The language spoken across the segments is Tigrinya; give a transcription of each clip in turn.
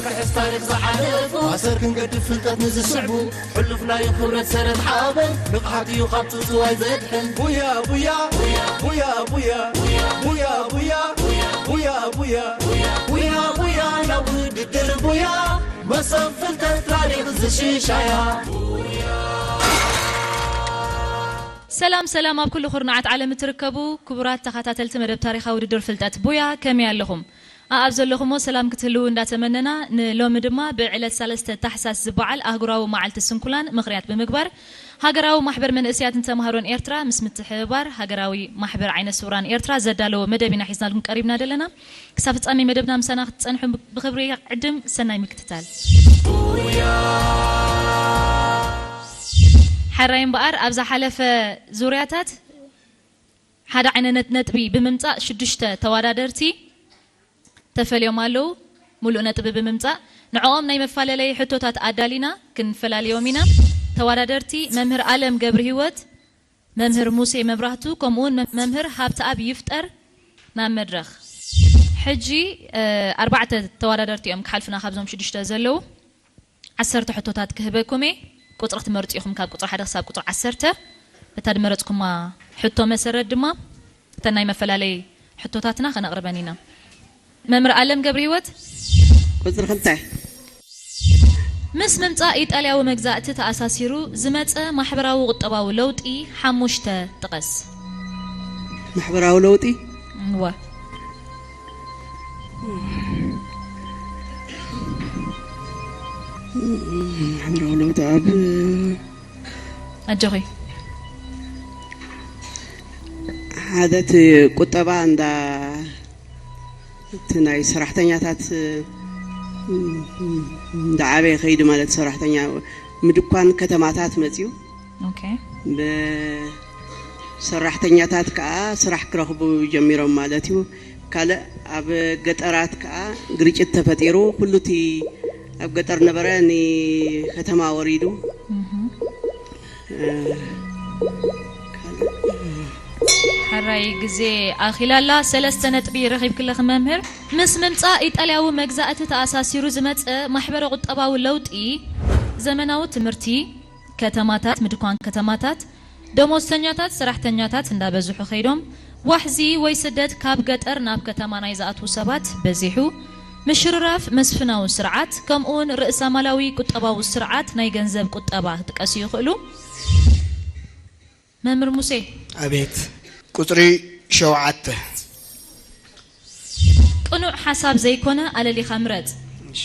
ክሕስ ታሪኽ ዝሓለፉ ኣሰር ክንገድፍ ፍልጠት ንዝስዕቡ ሕሉፍ ናይ ክብረት ሰረት ሓበን ንቕሓት እዩ ካብ ጽውጽዋይ ዘድሕን። ቡያ ቡያ ቡያ ቡያ ቡያ ቡያ ቡያ ቡያ ቡያ ቡያ ናብ ውድድር ቡያ መሰብ ፍልጠት ታሪኽ ዝሽሻያ። ሰላም ሰላም፣ ኣብ ኩሉ ኩርናዓት ዓለም እትርከቡ ክቡራት ተኸታተልቲ መደብ ታሪኻዊ ውድድር ፍልጠት ቡያ፣ ከመይ ኣለኹም? ኣኣብ ዘለኹሞ ሰላም ክትህልዉ እንዳተመነና፣ ንሎሚ ድማ ብዕለት ሰለስተ ታሕሳስ ዝበዓል ኣህጉራዊ መዓልቲ ስንኩላን ምኽንያት ብምግባር፣ ሃገራዊ ማሕበር መንእሰያትን ተማሃሮን ኤርትራ ምስ ምትሕብባር ሃገራዊ ማሕበር ዓይነ ስውራን ኤርትራ ዘዳለዎ መደብ ኢና ሒዝናልኩም ቀሪብና ዘለና። ክሳብ ፍጻሜ መደብና ምሳና ክትጸንሑ ብኽብሪ ዕድም። ሰናይ ምክትታል። ሓራይ እምበኣር፣ ኣብ ዝሓለፈ ዙርያታት ሓደ ዓይነት ነጥቢ ብምምጻእ ሽዱሽተ ተወዳደርቲ ተፈልዮም ኣለዉ። ሙሉእ ነጥቢ ብምምጻእ ንዕኦም ናይ መፈላለዪ ሕቶታት ኣዳሊና ክንፈላልዮም ኢና። ተወዳደርቲ መምህር ኣለም ገብርሂወት፣ መምህር ሙሴ መብራህቱ፣ ከምኡውን መ-፣ መምህር ሃብተኣብ ይፍጠር ናብ መድረኽ። ሕጂ፣ እ፣ ኣርባዕተ ተወዳደርቲ እዮም ክሓልፉና ካብዞም ሽዱሽተ ዘለዉ። ዓሰርተ ሕቶታት ክህበኩም እየ። ቁጽሪ ክትመርጹ ኢኹም፣ ካብ ቁጽሪ ሓደ ክሳብ ቁጽሪ ዓሰርተ። በታ ድመረጽኩማ ሕቶ መሰረት ድማ እተን ናይ መፈላለዪ ሕቶታትና ከነቕርበን ኢና። መምህር ኣለም ገብረሂወት። ቁጽሪ ክልተ። ምስ ምምጻእ ኢጣልያዊ መግዛእቲ ተኣሳሲሩ ዝመጸ ማሕበራዊ ቁጠባዊ ለውጢ ሓሙሽተ ጥቐስ። ማሕበራዊ ለውጢ? እወ። ማሕበራዊ ለውጢ ኣብ ኣጆኺ። ሓደ እቲ ቁጠባ እንዳ፣ እቲ ናይ ሰራሕተኛታት፣ እንዳ ዓበየ ከይዱ ማለት ሰራሕተኛ ምድኳን ከተማታት መጽዩ። ኦኬ። ብሰራሕተኛታት ከኣ ስራሕ ክረኽቡ ጀሚሮም ማለት እዩ። ካልእ ኣብ ገጠራት ከኣ ግርጭት ተፈጢሩ፣ ኩሉ እቲ ኣብ ገጠር ነበረ ንከተማ ወሪዱ። እህ። እ፣ ካልእ፣ ሕራይ ግዜ ኣኺላ ኣላ። ሰለስተ ነጥቢ ረኺብክለኺ መምህር። ምስ ምምጻእ ኢጣልያዊ መግዛእቲ ተኣሳሲሩ ዝመጸ ማሕበረ ቁጠባዊ ለውጢ፣ ዘመናዊ ትምህርቲ፣ ከተማታት፣ ምድኳን ከተማታት፣ ደሞዝተኛታት፣ ሰራሕተኛታት እንዳበዝሑ ከይዶም፣ ዋሕዚ ወይ ስደት ካብ ገጠር ናብ ከተማ ናይ ዝኣትዉ ሰባት በዚሑ፣ ምሽርራፍ መስፍናዊ ስርዓት፣ ከምኡውን ርእሰማላዊ ቁጠባዊ ስርዓት ናይ ገንዘብ ቁጠባ ክጥቀሱ ይኽእሉ። መምህር ሙሴ። ኣቤት። ቁጽሪ ሸውዓተ። ቅኑዕ ሓሳብ ዘይኮነ ኣለሊኻ ምረጽ። እሺ።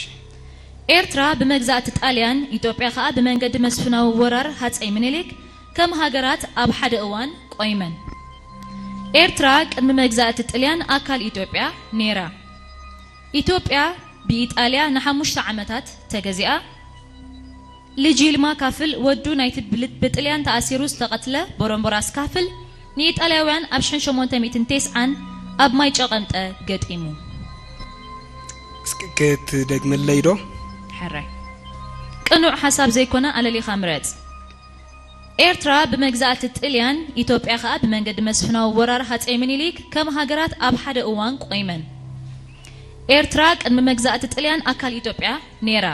ኤርትራ ብመግዛእቲ ጣልያን፣ ኢትዮጵያ ከኣ ብመንገዲ መስፍናዊ ወራር ሃጸይ ምኒልክ ከም ሃገራት ኣብ ሓደ እዋን ቆይመን። ኤርትራ ቅድሚ መግዛእቲ ጥልያን ኣካል ኢትዮጵያ ነይራ። ኢትዮጵያ ብኢጣልያ ንሓሙሽተ ዓመታት ተገዚኣ። ልጅ ይልማ ካፍል ወዱ ናይቲ ብል-፣ ብጥልያን ተኣሲሩ ዝተቐትለ ቦረምቦራስ ካፍል ንኢጣልያውያን ኣብ ሽሕን ሸሞንተ ሚእትን ተስዓን ኣብ ማይ ጨቐምጠ ገጢሙ። እስኪ ክትደግምለይ ዶ? ሕራይ። ቅኑዕ ሓሳብ ዘይኮነ ኣለሊኻ ምረጽ። ኤርትራ ብመግዛእቲ ጥልያን፣ ኢትዮጵያ ከኣ ብመንገዲ መስፍናዊ ወራር ሃጸይ ምኒልክ ከም ሃገራት ኣብ ሓደ እዋን ቆይመን። ኤርትራ ቅድሚ መግዛእቲ ጥልያን ኣካል ኢትዮጵያ ነይራ።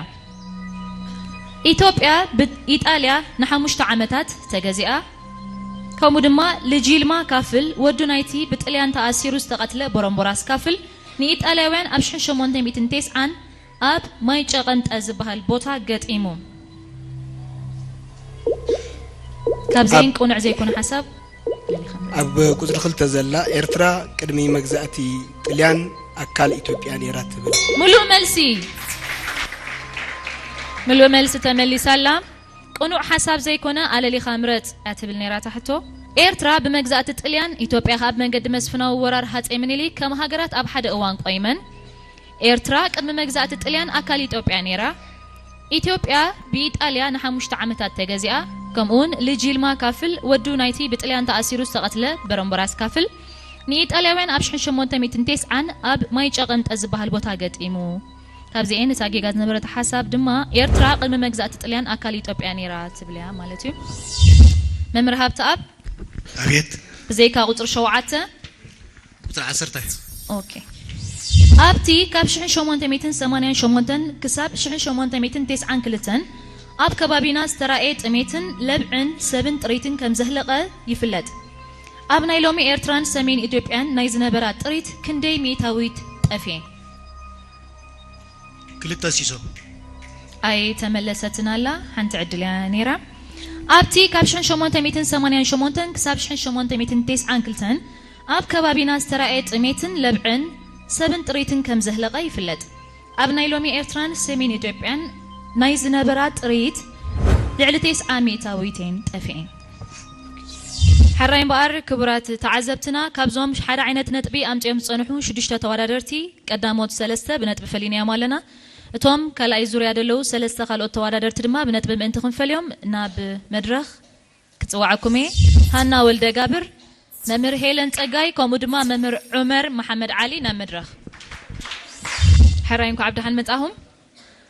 ኢትዮጵያ ብኢጣልያ ንሓሙሽተ ዓመታት ተገዚኣ። ከምኡ ድማ ልጅ ይልማ ካፍል ወዱ ናይቲ ብጥልያን ተኣሲሩ ዝተቐትለ ቦረምቦራስ ካፍል ንኢጣልያውያን ኣብ ሽሕን ሸሞንተ ሚእትን ተስዓን ኣብ ማይ ጨቐምጠ ዝበሃል ቦታ ገጢሙ። ካብዚኤን ኣብ ቅኑዕ ዘይኮነ ሓሳብ ለሊኻ ምረጽ። ኣብ ቁጽሪ ክልተ ዘላ ኤርትራ ቅድሚ መግዛእቲ ጥልያን ኣካል ኢትዮጵያ ነይራ ትብል። ምሉእ መልሲ። ምሉእ መልሲ ተመሊሳ ኣላ። ቅኑዕ ሓሳብ ዘይኮነ ኣለሊኻ ምረጽ እያ ትብል ነይራ እታ ሕቶ። ኤርትራ ብመግዛእቲ ጥልያን፣ ኢትዮጵያ ከኣ ብመንገዲ መስፍናዊ ወራር ሃጸይ ምኒልክ ከም ሃገራት ኣብ ሓደ እዋን ቆይመን። ኤርትራ ቅድሚ መግዛእቲ ጥልያን ኣካል ኢትዮጵያ ነይራ። ኢትዮጵያ ብኢጣልያ ንሓሙሽተ ዓመታት ተገዚኣ። ከምኡውን ልጅ ይልማ ካፍል ወዱ ናይቲ ብጥልያን ተኣሲሩ ዝተቐትለ በረምበራስ ካፍል ንኢጣልያውያን ኣብ ሽሕን ሸሞንተ ሚእትን ተስዓን ኣብ ማይ ጨቐምጠ ዝበሃል ቦታ ገጢሙ። ካብዚኤን እታ ጌጋ ዝነበረት ሓሳብ ድማ ኤርትራ ቅድሚ መግዛእቲ ጥልያን ኣካል ኢትዮጵያ ነይራ ትብል እያ ማለት እዩ። መምህር ሃብተኣብ። ኣቤት። ብዘይካ ቁጽሪ ሸውዓተ። ቁጽሪ ዓሰርተ። ኦኬ። ኣብቲ ካብ ሽሕን ሸሞንተ ሚእትን ሰማንያን ሸሞንተን ክሳብ ሽሕን ሸሞንተ ሚእትን ተስዓን ክልተን ኣብ ከባቢና ዝተራእየ ጥሜትን ለብዕን ሰብን ጥሪትን ከም ዘህለቐ ይፍለጥ። ኣብ ናይ ሎሚ ኤርትራን ሰሜን ኢትዮጵያን ናይ ዝነበራ ጥሪት ክንደይ ሚእታዊት ጠፍኤ? ክልተ ሲሶ። ኣይተመለሰትን ኣላ፣ ሓንቲ ዕድል እያ ነይራ። ኣብቲ ካብ ሽሕን ሸሞንተ ሚእትን ሰማንያን ሸሞንተን ክሳብ ሽሕን ሸሞንተ ሚእትን ተስዓን ክልተን ኣብ ከባቢና ዝተራእየ ጥሜትን ለብዕን ሰብን ጥሪትን ከም ዘህለቐ ይፍለጥ። ኣብ ናይ ሎሚ ኤርትራን ሰሜን ኢትዮጵያን ናይ ዝነበራ ጥሪት ልዕሊ ተስዓ ሚእታዊት እየን ጠፍኤን። ሕራይ እምበኣር ክቡራት ተዓዘብትና፣ ካብዞም ሓደ ዓይነት ነጥቢ ኣምጺኦም ዝጸንሑ ሽዱሽተ ተወዳደርቲ ቀዳሞት ሰለስተ ብነጥቢ ፈሊናዮም ኣለና። እቶም ካልኣይ ዙርያ ዘለዉ ሰለስተ ካልኦት ተወዳደርቲ ድማ ብነጥቢ ምእንቲ ክንፈልዮም ናብ መድረኽ ክጽዋዓኩም እየ። ሃና ወልደጋብር፣ መምህር ሄለን ጸጋይ፣ ከምኡ ድማ መምህር ዑመር መሓመድ ዓሊ ናብ መድረኽ። ሕራይ እንኳዕ ብደሓን መጻኹም።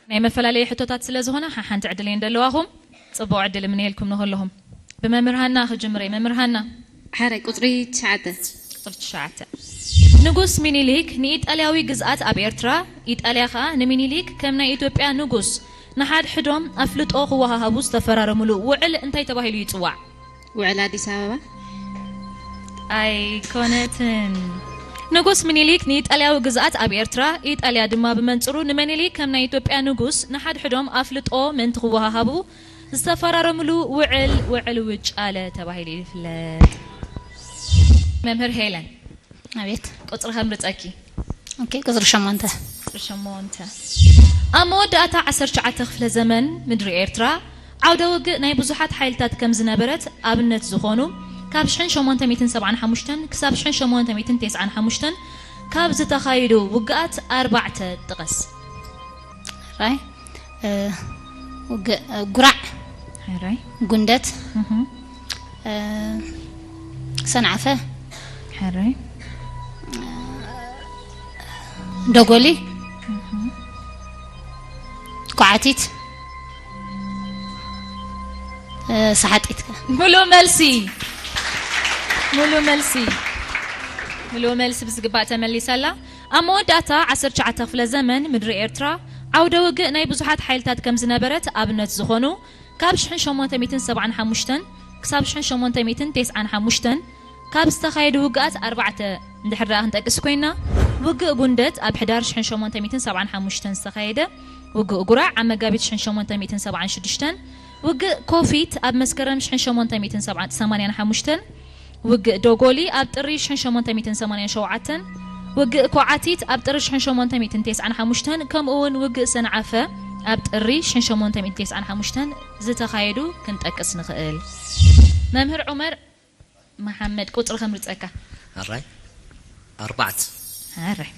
ናይ መፈላለዪ ሕቶታት ስለ ዝኾነ ሓሓንቲ ዕድል እየን ዘለዋኹም። ጽቡቕ ዕድል እምነየልኩም ንኹልኹም። ብመምህር ሃና ክጅምር እየ። መምህር ሃና። ሕራይ ቁጽሪ ትሽዓተ። ቁጽሪ ትሽዓተ። ንጉስ ሚኒሊክ ንኢጣልያዊ ግዝኣት ኣብ ኤርትራ፣ ኢጣልያ ኸኣ ንሚኒሊክ ከም ናይ ኢትዮጵያ ንጉስ ንሓድሕዶም ኣፍልጦ ክወሃሃቡ ዝተፈራረሙሉ ውዕል እንታይ ተባሂሉ ይጽዋዕ? ውዕል ኣዲስ ኣበባ። ኣይኮነትን። ንጉስ ሚኒሊክ ንኢጣልያዊ ግዝኣት ኣብ ኤርትራ፣ ኢጣልያ ድማ ብመንጽሩ ንሚኒሊክ ከም ናይ ኢትዮጵያ ንጉስ ንሓድሕዶም ኣፍልጦ ምእንቲ ክወሃሃቡ ዝተፈራረምሉ ውዕል፣ ውዕል ውጫለ ተባሂሉ ይፍለጥ። መምህር ሄለን፣ ኣቤት። ቁጽሪ ከምርጸኪ። ኦኬ፣ ቁጽሪ ሸሞንተ። ቁጽሪ ሸሞንተ። ኣብ መወዳእታ ዓሰርተ ትሽዓተ ክፍለ ዘመን ምድሪ ኤርትራ፣ ዓውደ ውግእ ናይ ብዙሓት ሓይልታት ከም ዝነበረት ኣብነት ዝኾኑ፣ ካብ ሽሕን ሸሞንተ ሚእትን ሰብዓን ሓሙሽተን ክሳብ ሽሕን ሸሞንተ ሚእትን ተስዓን ሓሙሽተን ካብ ዝተኻየዱ ውግኣት ኣርባዕተ ጥቐስ። ሕራይ፣ እ፣ ውግእ፣ እ፣ ጉራዕ፣ ሕራይ። ጉንደት፣ እህም። እ፣ ሰንዓፈ፣ ሕራይ። ደጎሊ፣ ኮዓቲት፣ እ፣ ሰሓጢት። ሙሉ መልሲ። ሙሉ መልሲ። ሙሉ መልሲ ብዝግባእ ተመሊሳ ኣላ። ኣብ መወዳእታ ዓሰርተ ትሽዓተ ክፍለ ዘመን ምድሪ ኤርትራ ዓውደ ውግእ ናይ ብዙሓት ሓይልታት ከም ዝነበረት ኣብነት ዝኾኑ፣ ካብ ሽሕን ሸሞንተ ሚእትን ሰብዓን ሓሙሽተን ክሳብ ሽሕን ሸሞንተ ሚእትን ተስዓን ሓሙሽተን ካብ ዝተኻየዱ ውግኣት ኣርባዕተ እንድሕር ደኣ ክንጠቅስ ኮይና፣ ውግእ ጉንደት ኣብ ሕዳር ሽሕን ሸሞንተ ሚእትን ሰብዓን ሓሙሽተን ዝተኻየደ፣ ውግእ ጉራዕ ኣብ መጋቢት ሽሕን ሸሞንተ ሚእትን ሰብዓን ሽዱሽተን፣ ውግእ ኮፊት ኣብ መስከረም ሽሕን ሸሞንተ ሚእትን ሰማንያን ሓሙሽተን፣ ውግእ ዶጎሊ ኣብ ጥሪ ሽሕን ሸሞንተ ሚእትን ሰማንያን ሸውዓተን፣ ውግእ ኮዓቲት ኣብ ጥሪ ሽሕን ሸሞንተ ሚእትን ተስዓን ሓሙሽተን፣ ከምኡ እውን ውግእ ሰንዓፈ ኣብ ጥሪ ሽሕን ሸሞንተ ሚእትን ተስዓን ሓሙሽተን ዝተኻየዱ ክንጠቅስ ንኽእል። መምህር ዑመር መሓመድ፣ ቁጽሪ ከምርጸካ። ኣራይ ኣርባዕተ። ኣራይ።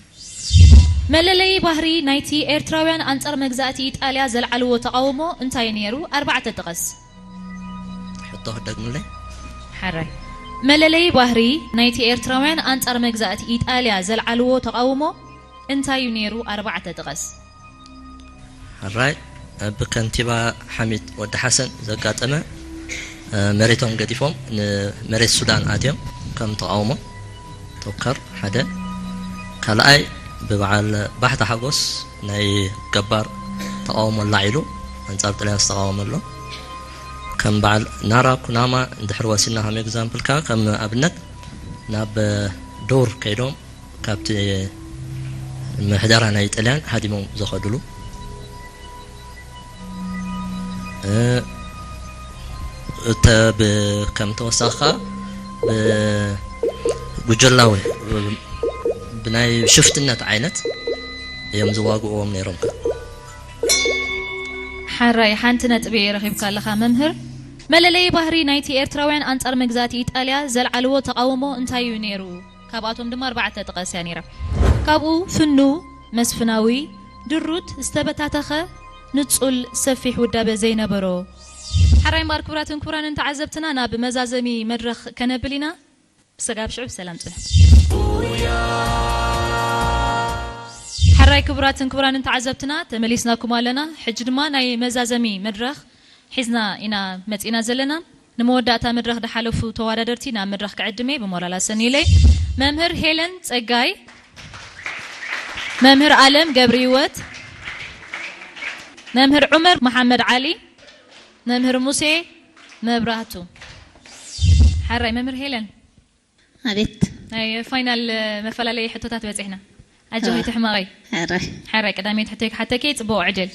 መለለዪ ባህሪ ናይቲ ኤርትራውያን ኣንጻር መግዛእቲ ኢጣልያ ዘልዓልዎ ተቓውሞ እንታይ ነይሩ? ኣርባዕተ ጥቐስ። ሕቶ ክደግምለይ? ሓራይ። መለለዪ ባህሪ ናይቲ ኤርትራውያን ኣንጻር መግዛእቲ ኢጣልያ ዘልዓልዎ ተቓውሞ እንታይ እዩ ነይሩ? ኣርባዕተ ጥቐስ። ሕራይ፣ ብከንቲባ ሓሚድ ወዲ ሓሰን ዘጋጠመ፣ እ፣ መሬቶም ገዲፎም ንመሬት ሱዳን ኣትዮም ከም ተቓውሞ ተውከር ሓደ። ካልኣይ፣ ብበዓል ባሕታ ሓጎስ ናይ ገባር ተቓውሞ ኣላዒሉ፣ ኣንጻር ጥልያን ዝተቓወመ ኣሎ። ከም በዓል ናራ ኩናማ እንድሕር ወሲድና ከም ኤግዛምፕል ከኣ፣ ከም ኣብነት ናብ ዱር ከይዶም ካብቲ ምሕደራ ናይ ጥልያን ሃዲሞም ዝኸድሉ፣ እ፣ እተ ብ-፣ ከም ተወሳኺ ከኣ ብጉጀላዊ፣ ብናይ ሽፍትነት ዓይነት እዮም ዝዋግእዎም ነይሮም። ሓራይ፣ ሓንቲ ነጥቢ ረኺብካ ኣለኻ መምህር። መለለዪ ባህሪ ናይቲ ኤርትራውያን ኣንጻር መግዛእቲ ኢጣልያ ዘልዓልዎ ተቓውሞ እንታይ እዩ ነይሩ? ካብኣቶም ድማ ኣርባዕተ ጥቐስ እያ ነይራ። ካብኡ ፍኑ፣ መስፍናዊ፣ ድሩት፣ ዝተበታተኸ፣ ንጹል፣ ሰፊሕ ውዳበ ዘይነበሮ። ሓራይ እምበኣር ክቡራትን ክቡራንን ተዓዘብትና ናብ መዛዘሚ መድረኽ ከነብል ኢና። ብሰጋብ ሽዑ ብሰላም ጽንሑ። ሓራይ ክቡራትን ክቡራንን ተዓዘብትና ተመሊስናኩም ኣለና። ሕጂ ድማ ናይ መዛዘሚ መድረኽ ሒዝና ኢና መጺና ዘለና። ንመወዳእታ መድረኽ ዝሓለፉ ተወዳደርቲ ናብ መድረኽ ክዕድም እየ፣ ብሞራል ኣሰንዩለይ። መምህር ሄለን ጸጋይ። መምህር ኣለም ገብርህይወት፣ መምህር ዑመር መሓመድ ዓሊ፣ መምህር ሙሴ መብራህቱ። ሓራይ መምህር ሄለን። ኣቤት። ናይ ፋይናል መፈላለይ ሕቶታት በጺሕና። ኣጆኺ ትሕመቐይ። ሕራይ። ሓራይ ቀዳመይቲ ሕቶይ ክሓተኪ፣ ጽቡቕ ዕድል።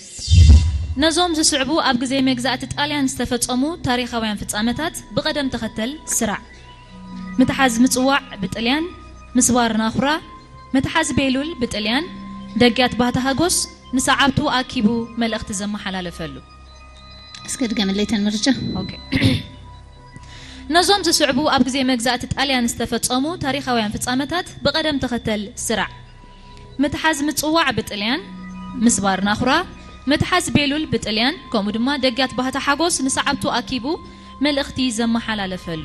ነዞም ዝስዕቡ ኣብ ግዜ መግዛእቲ ጣልያን ዝተፈጸሙ ታሪኻውያን ፍጻመታት ብቐደም ተኸተል ስራዕ። ምትሓዝ ምጽዋዕ ብጥልያን፣ ምስባር ናኹራ፣ ምትሓዝ ቤሉል ብጥልያን፣ ደግያት ባህታ ሃጎስ ንሰዓብቱ ኣኪቡ መልእኽቲ ዘመሓላለፈሉ። እስከ ድገምለይ ተን ምርጫ። ኦኬ። ነዞም ዝስዕቡ ኣብ ግዜ መግዛእቲ ጣልያን ዝተፈጸሙ ታሪኻውያን ፍጻመታት ብቐደም ተኸተል ስራዕ። ምትሓዝ ምጽዋዕ ብጥልያን፣ ምስባር ናኹራ፣ ምትሓዝ ቤሉል ብጥልያን፣ ከምኡ ድማ ደግያት ባህታ ሓጎስ ንሰዓብቱ ኣኪቡ መልእኽቲ ዘመሓላለፈሉ።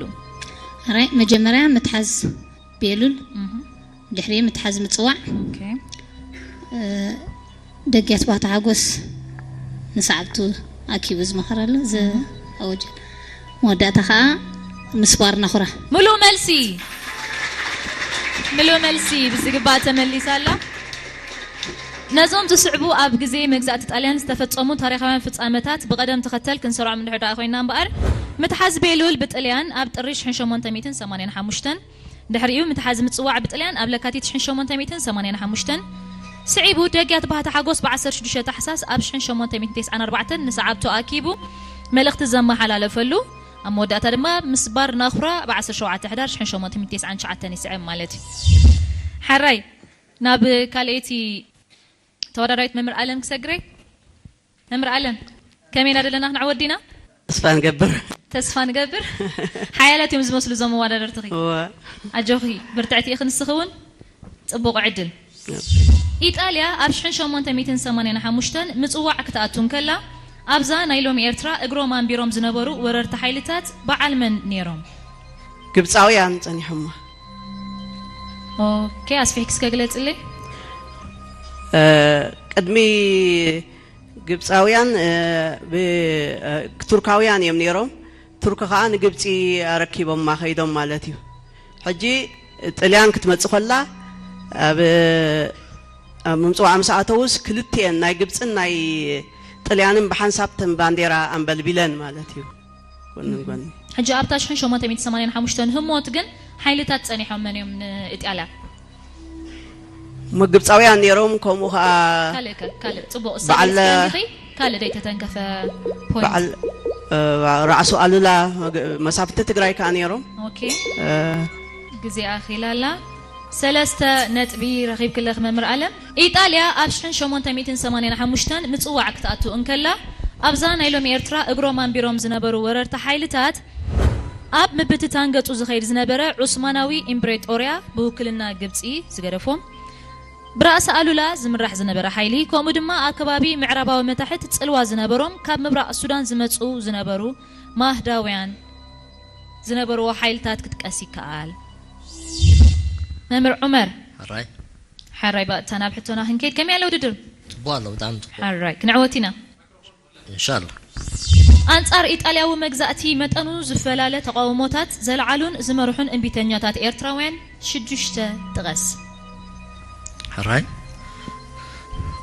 ሕራይ። መጀመርያ ምትሓዝ ቤሉል፣ ድሕሪ ምትሓዝ ምጽዋዕ፣ ኦኬ። ደግያት ባህታ ሓጎስ ንሰዓብቱ ኣኪቡ ዝመኸረሉ ዘ-፣ ኣወጀ። መወዳእታ ከዓ ምስባር ናኹራ። ምሉእ መልሲ፣ ምሉእ መልሲ ብዝግባእ ተመሊሳ ኣላ። ነዞም ዝስዕቡ ኣብ ግዜ መግዛእቲ ጣልያን ዝተፈጸሙ ታሪኻውያን ፍጻመታት ብቐደም ተኸተል ክንሰርዖም እንድሕር ደኣ ኮይና እምበኣር፣ ምትሓዝ ቤሉል ብጥልያን ኣብ ጥሪ ሽሕን ሸሞንተ ሚእትን ሰማንያን ሓሙሽተን፣ ድሕሪኡ ምትሓዝ ምጽዋዕ ብጥልያን ኣብ ለካቲት ሽሕን ሸሞንተ ሚእትን ሰማንያን ሓሙሽተን፣ ስዒቡ ደግያት ባህታ ሓጎስ ብ ዓሰርተ ሽዱሽተ ታሕሳስ ኣብ ሽሕን ሸሞንተ ሚእትን ተስዓን ኣርባዕተን ንሰዓብቱ ኣኪቡ መልእኽቲ ዘመሓላለፈሉ፣ ኣብ መወዳእታ ድማ ምስባር ናኹራ ብ ዓሰርተ ሸውዓተ ሕዳር ሽሕን ሸሞንተ ሚእትን ተስዓን ትሽዓተን ይስዕብ ማለት እዩ። ሓራይ ናብ ካልኣይቲ ተወዳዳሪት መምህር ኣለም ክሰግረይ። መምህር ኣለም፣ ከመይ ኢና ዘለና ክንዓወት ዲና? ተስፋ ንገብር። ተስፋ ንገብር። ሓያላት እዮም ዝመስሉ እዞም መወዳደርትኺ። እወ። ኣጆኺ፣ ብርትዕቲ ኢኺ፣ ንስኺ እውን ጽቡቕ ዕድል። ኢጣልያ ኣብ ሽሕን ሸሞንተ ሚእትን ሰማንያን ሓሙሽተን ምጽዋዕ ክትኣቱ እንከላ፣ ኣብዛ ናይ ሎሚ ኤርትራ እግሮም ኣንቢሮም ዝነበሩ ወረርቲ ሓይልታት በዓል መን ነይሮም? ግብፃውያን ጸኒሖማ። ኦኬ፣ ኣስፊሕኪ እስከ ግለጽለይ። እ፣ ቅድሚ ግብፃውያን፣ እ፣ ብ-፣ እ፣ ቱርካውያን እዮም ነይሮም። ቱርክ ከዓ ንግብፂ ኣረኪቦማ ከይዶም ማለት እዩ። ሕጂ ጥልያን ክትመፅእ ከላ ኣብ፣ ኣብ ምምፅዋዕ ምስ ኣተውስ ክልቲኤን ናይ ግብፅን ናይ ጥልያንን ብሓንሳብ ተን ባንዴራ ኣንበልቢለን ማለት እዩ። ጎኒ ንጎኒ። ሕጂ ኣብታ ሽሕን ሸሞንተ ሚእትን ሰማንያን ሓሙሽተን ህሞት ግን ሓይልታት ጸኒሖም መን እዮም ንኢጣልያ? እሞ ግብፃውያን ነይሮም፣ ከምኡ ከዓ ካልእ ከ-፣ ካልእ ጽቡቕ በዓል ሰለስተ እንዲኺ? ካልእ ደይ ተተንከፈ ፖይንት? በዓል፣ እ፣ ራዕሱ ኣሉላ፣ መግ-፣ መሳፍንቲ ትግራይ ከዓ ነይሮም። ኦኬ። እ፣ ግዜ ኣኺላ ኣላ። ሰለስተ ነጥቢ ረኺብክለኽ መምህር ኣለም። ኢጣልያ ኣብ ሽሕን ሸሞንተ ሚእትን ሰማንያን ሓሙሽተን ምጽዋዕ ክትኣቱ እንከላ፣ ኣብዛ ናይ ሎሚ ኤርትራ እግሮም ኣንቢሮም ዝነበሩ ወረርቲ ሓይልታት ኣብ ምብትታን ገጹ ዝኸይድ ዝነበረ ዑስማናዊ ኢምፕሬጦርያ ብውክልና ግብጺ ዝገደፎም፣ ብራእሲ ኣሉላ ዝምራሕ ዝነበረ ሓይሊ፣ ከምኡ ድማ ኣብ ከባቢ ምዕራባዊ መታሕት ጽልዋ ዝነበሮም ካብ ምብራቕ ሱዳን ዝመጹ ዝነበሩ ማህዳውያን ዝነበርዎ ሓይልታት ክጥቀስ ይከኣል። መምህር ዑመር። ሕራይ። ሓራይ ባእታ ናብ ሕቶና ክንከይድ፣ ከመይ ኣሎ ውድድር? ጽቡቕ ኣሎ፣ ብጣዕሚ ጽቡቕ። ሓራይ ክንዕወት ኢና። ኢንሻላህ። ኣንጻር ኢጣልያዊ መግዛእቲ መጠኑ ዝፈላለ ተቃውሞታት ዘልዓሉን ዝመርሑን እምቢተኛታት ኤርትራውያን ሽዱሽተ ጥቐስ። ሕራይ።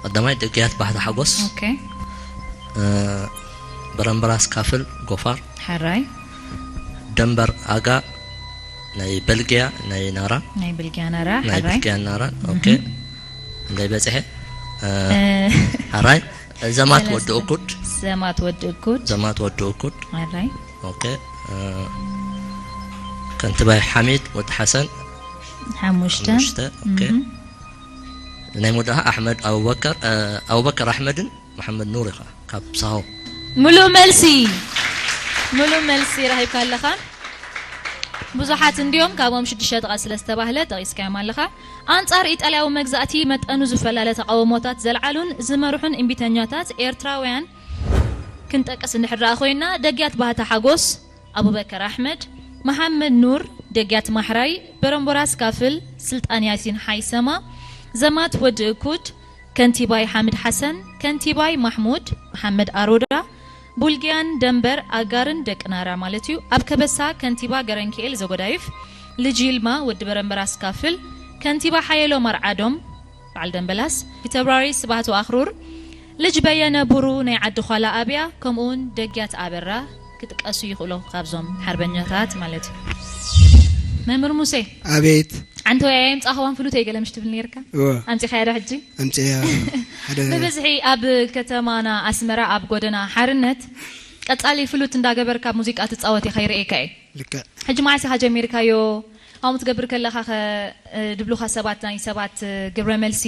ቀዳማይ ደግያት ባህታ ሓጎስ። ኦኬ። እ፣ በረምበራስ ካፍል ጎፋር። ሓራይ። ደንበር ኣጋ ናይ በልግያ ናይ ናራ። ናይ ብልግያ ናራ። ናይ ሓራይ። በልግያ ናራ። ኦኬ። እንታይ በጽሐ? እ፣ እ፣ ሕራይ። ዘማት ሰለስተ። ወዲ እኩድ። ዘማት ወዲ እኩድ። ዘማት ወዲ እኩድ። ሓራይ። ኦኬ። እ፣ ከንቲባይ ሓሚድ ወዲ ሓሰን። ሓሙሽተ። ሓሙሽተ። ኦኬ። እም። ናይ መወዳእታ ኣሕመድ ኣቡበከር፣ እ፣ ኣቡበከር ኣሕመድን መሓመድ ኑር ኢኻ ካብ ሳሆ። ምሉእ መልሲ፣ ምሉእ መልሲ ረኺብካ ኣለኻ። ብዙሓት እንዲዮም፣ ካብኦም ሽዱሽተ ጥቓ ስለ ዝተባህለ ጠቒስካዮም ኣለኻ። ኣንጻር ኢጣልያዊ መግዛእቲ መጠኑ ዝፈላለ ተቃውሞታት ዘልዓሉን ዝመርሑን እምቢተኛታት ኤርትራውያን ክንጠቅስ እንድሕር ደኣ ኮይና፣ ደግያት ባህታ ሓጎስ፣ ኣቡበከር ኣሕመድ፣ መሓመድ ኑር፣ ደግያት ማሕራይ፣ በረምቦራስ ካፍል፣ ስልጣን ያሲን ሓይሰማ፣ ዘማት ወዲ እኩድ፣ ከንቲባይ ሓምድ ሓሰን፣ ከንቲባይ ማሕሙድ መሓመድ ኣሮዳ፣ ቡልግያን ደንበር ኣጋርን ደቂ ናራ ማለት እዩ። ኣብ ከበሳ ከንቲባ ገረንኪኤል ዘጎዳይፍ፣ ልጅ ይልማ ወዲ በረምበራስ ካፍል፣ ከንቲባ ሓየሎም ኣርዓዶም፣ በዓል ደምበላስ፣ ፊተብራሪ ስብሃቱ ኣኽሩር፣ ልጅ በየነ ቡሩ ናይ ዓዲ ዃላ ኣብያ፣ ከምኡውን ደግያት ኣበራ ክጥቀሱ ይኽእሉ፣ ካብዞም ሓርበኛታት ማለት እዩ። መምህር ሙሴ፣ ኣቤት። ዓንተወይ ኣየምጻእኽዋን ፍሉተይ ገለ ምሽ ትብል ነይርካ? እወ። ኣምጺኻያ ዶ ሕጂ? ኣምጺእያ። ሓደ ብብዝሒ ኣብ ከተማና ኣስመራ ኣብ ጎደና ሓርነት ቀጻሊ ፍሉት እንዳገበርካ ሙዚቃ ትጻወት ኢኻ ይርእየካ እየ። ልክዕ። ሕጂ መዓስ ኢኻ ጀሚርካዮ? ከምኡ ትገብር ከለኻ ኸ፣ እ፣ ድብሉኻ ሰባት፣ ናይ ሰባት፣ እ፣ ግብረ መልሲ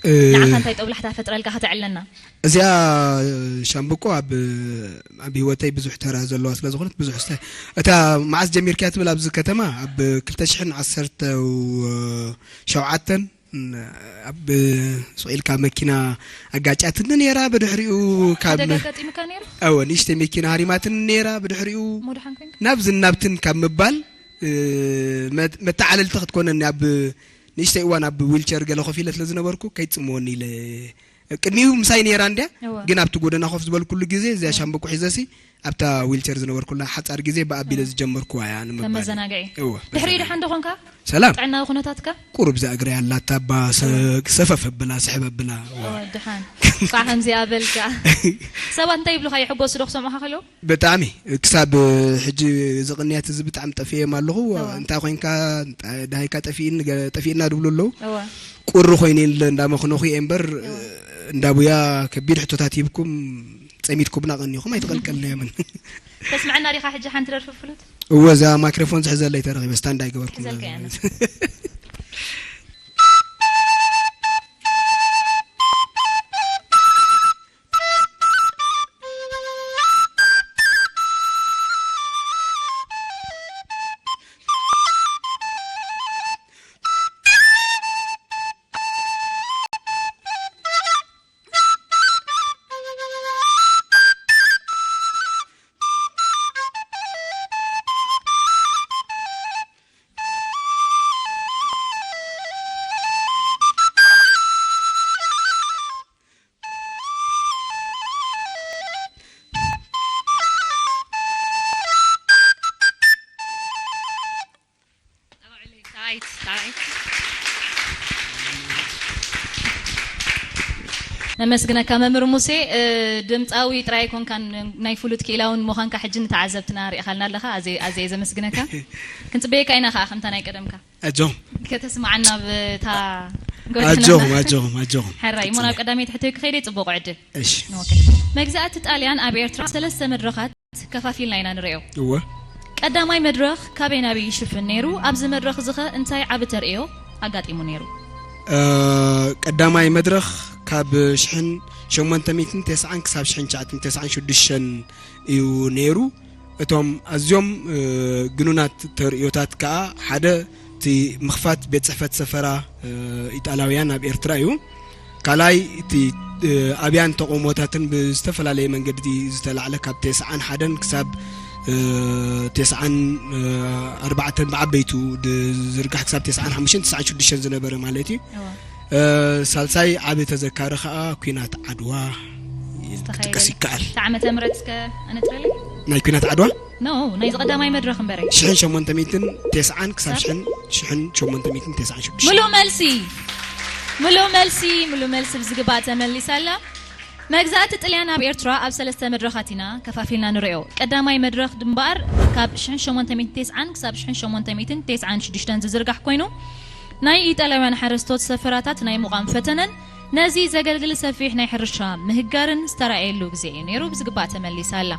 እ፣ ንዓኻ እንታይ ጦብላሕታ ፈጥረልካ ከተዕለና? እዚኣ ሻምብቆ ኣብ፣ ኣብ ህይወተይ ብዙሕ ተራ ዘለዋ ስለ ዝኾነት ብዙሕ ስለ-፣ እታ መዓስ ጀሚርካያ ትብል ኣብዚ ከተማ ኣብ ክልተ ሽሕን ዓሰርተ ሸውዓተን ኣብ ስቕ ኢልካ መኪና ኣጋጫትኒ ነይራ። ብድሕሪኡ ካብ ሓደጋ ኣጋጢሙካ ነይሩ? እወ፣ ንእሽተይ መኪና ሃሪማትኒ ነይራ። ብድሕሪኡ እሞ ደሓን ኮይንካ? ናብዝን ናብትን ካብ ምባል፣ እ፣ መት-፣ መተዓለልቲ ክትኮነኒ ኣብ ንእሽተይ እዋን ኣብ ዊልቸር ገለ ኮፍ ኢለ ስለ ዝነበርኩ ከይትጽምወኒ ኢለ፣ ቅድሚኡ ምሳይ ነይራ እንድያ፣ እወ። ግን ኣብቲ ጎደና ኮፍ ዝበልኩሉ ግዜ እዚኣ እወ። ሻምብቆ ሒዘሲ ኣብታ ዊልቸር ዝነበርኩላ ሓጻር ግዜ ብኣቢለ እወ። ዝጀመርኩዋ እያ ከም ንምባል። መዘናግዒ። እወ፣ ድሕሪኡ መዘናግዒ። ደሓን ዶ ኾንካ? ሰላም። ጥዕናዊ ኩነታትካ? ቁሩብ እዛ እግረይ ኣላታ እባ ሰ-፣ እወ። ሰፈፍ ኣብላ፣ ስሕብ ኣብላ። እወ። እወ፣ ደሓን። እንኳዕ ከምዚኣ በልካ። ሰባት እንታይ ይብሉኻ? ይሕጎሱ ዶ ክሰምዑኻ ከለዉ? ብጣዕሚ። ክሳብ ሕጂ እዚ ቅንያት እዚ ብጣዕሚ ጠፊኤም ኣለኹ። እወ። እንታይ ኮይንካ፣ እንታይ ደሃይካ ጠፊእን-፣ ጠፊእና ድብሉ ኣለዉ። እወ። ቁሪ ኮይኑ ኢለ እንዳመኽነኹ እየ እምበር፣ እወ። እንዳቡያ ከቢድ ሕቶታት ሂብኩም ጸሚድኩምና ቀኒኹም ኣይተቐልቀልናዮምን። ተስምዐና ዲኻ ሕጂ ሓንቲ ደርፊ ፍሉት? እወ፣ እዛ ማይክሮፎን ዝሕዘለይ ተረኺበ፣ ስታንድ ኣይገበርኩን። ክሕዘልካ እየ ኣነ። ነመስግነካ መምህር ሙሴ። እ፣ ድምፃዊ ጥራይ ኣይኮንካን፣ ናይ ፍሉጥ ክኢላ እውን ምዃንካ ሕጂ ንተዓዘብትና ርኢኻልና ኣለኻ። ኣዜ-፣ ኣዝየ ዘመስግነካ። ክንጽበየካ ኢና ከዓ ከምታ ናይ ቀደምካ። ኣጆኹም። ከተስምዓና ብታ ጎደና። ኣጆኹም፣ ኣጆኹም፣ ኣጆኹም። ሕራይ፣ እሞ ናብ ቀዳመይቲ ሕቶይ ክኸይደ ጽቡቕ ዕድል። እሺ። ኦኬ። መግዛእቲ ጣልያን ኣብ ኤርትራ ሰለስተ መድረኻት ከፋፊልና ኢና ንርእዮ። እወ። ቀዳማይ መድረኽ ካበይ ናበይ ይሽፍን ነይሩ? ኣብዚ መድረኽ እዚ ኸ እንታይ ዓቢ ተርእዮ ኣጋጢሙ ነይሩ? እ፣ ቀዳማይ መድረኽ ካብ ሽሕን ሸሞንተ ሚእትን ተስዓን ክሳብ ሽሕን ትሽዓትን ተስዓን ሽዱሽተን እዩ ነይሩ። እቶም ኣዝዮም፣ እ፣ ግኑናት ተርእዮታት ከኣ ሓደ እቲ ምኽፋት ቤት ጽሕፈት ሰፈራ፣ እ፣ ኢጣልያውያን ኣብ ኤርትራ እዩ። ካልኣይ እቲ፣ እ፣ ኣብያን ተቃውሞታትን ብዝተፈላለየ መንገዲ ዝተላዕለ ካብ ተስዓን ሓደን ክሳብ፣ እ፣ ተስዓን፣ እ፣ ኣርባዕተን ብዓበይቱ ዝዝርጋሕ ክሳብ ተስዓን ሓሙሽተን ተስዓን ሽዱሽተን ዝነበረ ማለት እዩ። እወ። እ፣ ሳልሳይ ዓቢ ተዘካሪ ከኣ ኲናት ዓድዋ ዝተኻየደ። ክጥቀስ ይከኣል። እታ ዓመተ ምህረት እስከ ኣነጽረለይ? ናይ ኲናት ዓድዋ? ኖ፣ ናይዚ ቀዳማይ መድረኽ እምበረይ። ሽሕን ሸሞንተ ሚእትን ተስዓን ክሳብ ክሳብ? ሽሕን፣ ሽሕን ሸሞንተ ሚእትን ተስዓን ሽዱሽተን። ምሉእ መልሲ። ምሉእ መልሲ፣ ምሉእ መልሲ ብዝግባእ ተመሊሳ ኣላ። መግዛእቲ ጥልያን ኣብ ኤርትራ ኣብ ሰለስተ መድረኻት ኢና ከፋፊልና ንርእዮ። ቀዳማይ መድረኽ እምበኣር ካብ ሽሕን ሸሞንተ ሚእትን ተስዓን ክሳብ ሽሕን ሸሞንተ ሚእትን ተስዓን ሽዱሽተን ዝዝርጋሕ ኮይኑ፣ ናይ ኢጣልያውያን ሓረስቶት ሰፈራታት ናይ ምቋም ፈተነን ነዚ ዘገልግል ሰፊሕ ናይ ሕርሻ ምህጋርን ዝተራእየሉ ግዜ እዩ ነይሩ። ብዝግባእ ተመሊሳ ኣላ።